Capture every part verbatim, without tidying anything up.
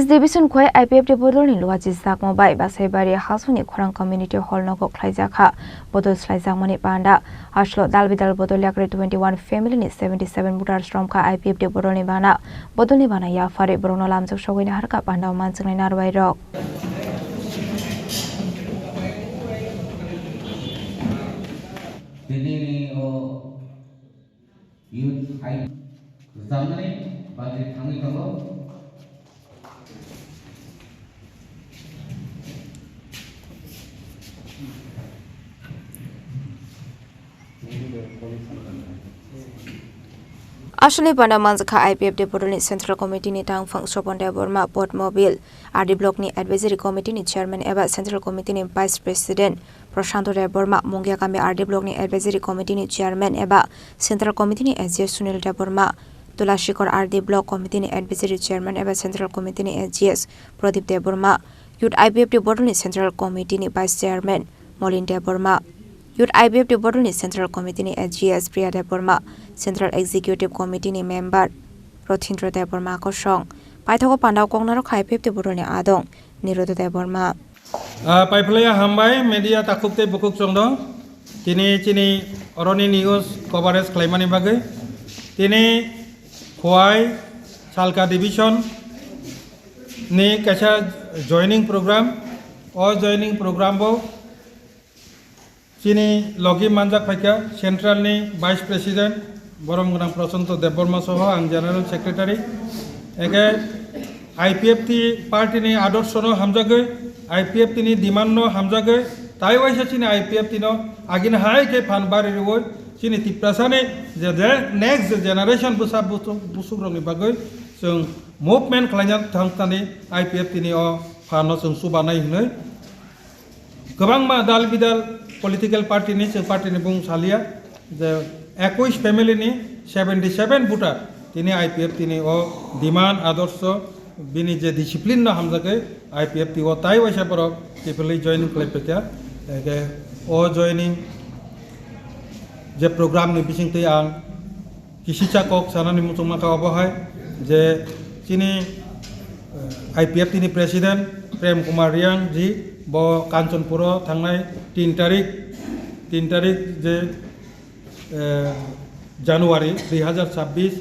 Division Khowai I P F T bodolni luachi jakma bai Basaibari hasongni khorang community hall nogo khlaijakha bodol slaijakmani panda. Hasteo dal bidal bodol yakri twenty one family ni seventy seven voters romkha I P F T bodolni bana. Bodolni bana yaphari borokno lamjak sogwini harkha panda o manjaknai narwai rok. Tini o youth hai rwchapnani bagwi thangwi tongo. Aswkni panda manjakha I P F T bodolni Central Committee ni tangphang Sopon Debbarma, Podmobil, R D Block ni Advisory Committee ni Chairman eba Central Committee ni Vice President Prashanto Debbarma, Mungiakami R D Block ni Advisory Committee ni Chairman eba Central Committee ni S G S Sunil Debbarma, Tulashikor R D Block Committee ni Advisory Chairman eba Central Committee ni S G S Pradip Debbarma, Youth I P F T bodolni Central Committee ni Vice Chairman Molin Debbarma, Youth I P F T bodolni Central Committee ni S G S Priya Debbarma, Central Executive Committee ni Member Rothindra Debbarma kosong. Paithago pandao koknarok I P F T bodolni adong Nirodha Debbarma. Ah, paiphlaiya hambai, media takhuk tei bukhuk chwngno. Tini chini oroni news coverage khlaimani bagwi. Tini Khowai Salka Division ni kaisa joining program. O joining program bo chini logi manjak phaikha Central ni Vice President borom gwnang Prashanto Debbarma soho ang General Secretary. Eke I P F T party ni adorsho no hamjagwi, I P F T ni demand no hamjagwi, tai waisa chini I P F T no agini hai khe phan bari rwui chini Tiprasa ni je, je next generation bwsa busuk, busuk rok ni bagwi chwng movement khlaina thang thani I P F T ni o phan no chwng chubanai hinwi. Kwbangma dal bidal political party ni, chwng party ni bung salia, je ekush family ni seventy seven voter tini I P F T ni o demand adorsho bini je discipline no hamjagwi I P F T o tai waisa borok kiphilwi joining khlai phaikha. Eke o joining je program ni bisingtwi ang Kisicha kok sanani muchungma kha obo hai je chini, eh, I P F T ni president Prem Kumar Reang ji bo Kanchanpuro thangnai tin tarik, tin tarik je, eh, January dui hazar chabbish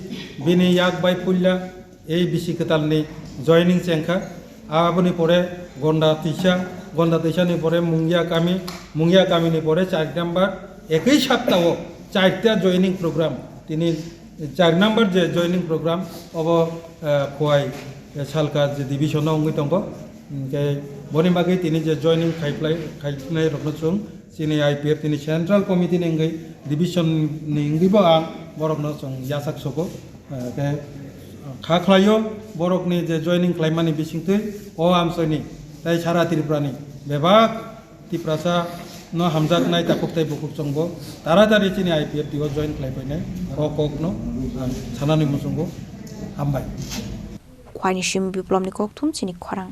bini yak bai puila ei bisi kwtalni joining chengkha. Aboni pore Gonda Tisa, Gonda Tisani pore Mungia Kami, Mungia Kamini pore char number, ekoi saptao charta joining program. Tini char number je joining program, obo, eh, Khowai, eh, Salka je division o wngwi tongo. Hwnkhe boni bagwi tini je joining khaiplai, khainai rokno chwng chini I P F T ni Central Committee ni wngwi division ni wngwi bo ang borokno chwng yachak sogo. Eh, khe kha khlaio borokni je joining khlaimani bisingtwi o amchoini tei sara Tripurani bebak Tiprasa no hamjaknai takhuk tei bukhuk chwngbo taratari chini I P F T o join khlai phainai o kokno ang sanani muchungo. Hambai. Khwaini simi Biplomni kokthum chini khorang.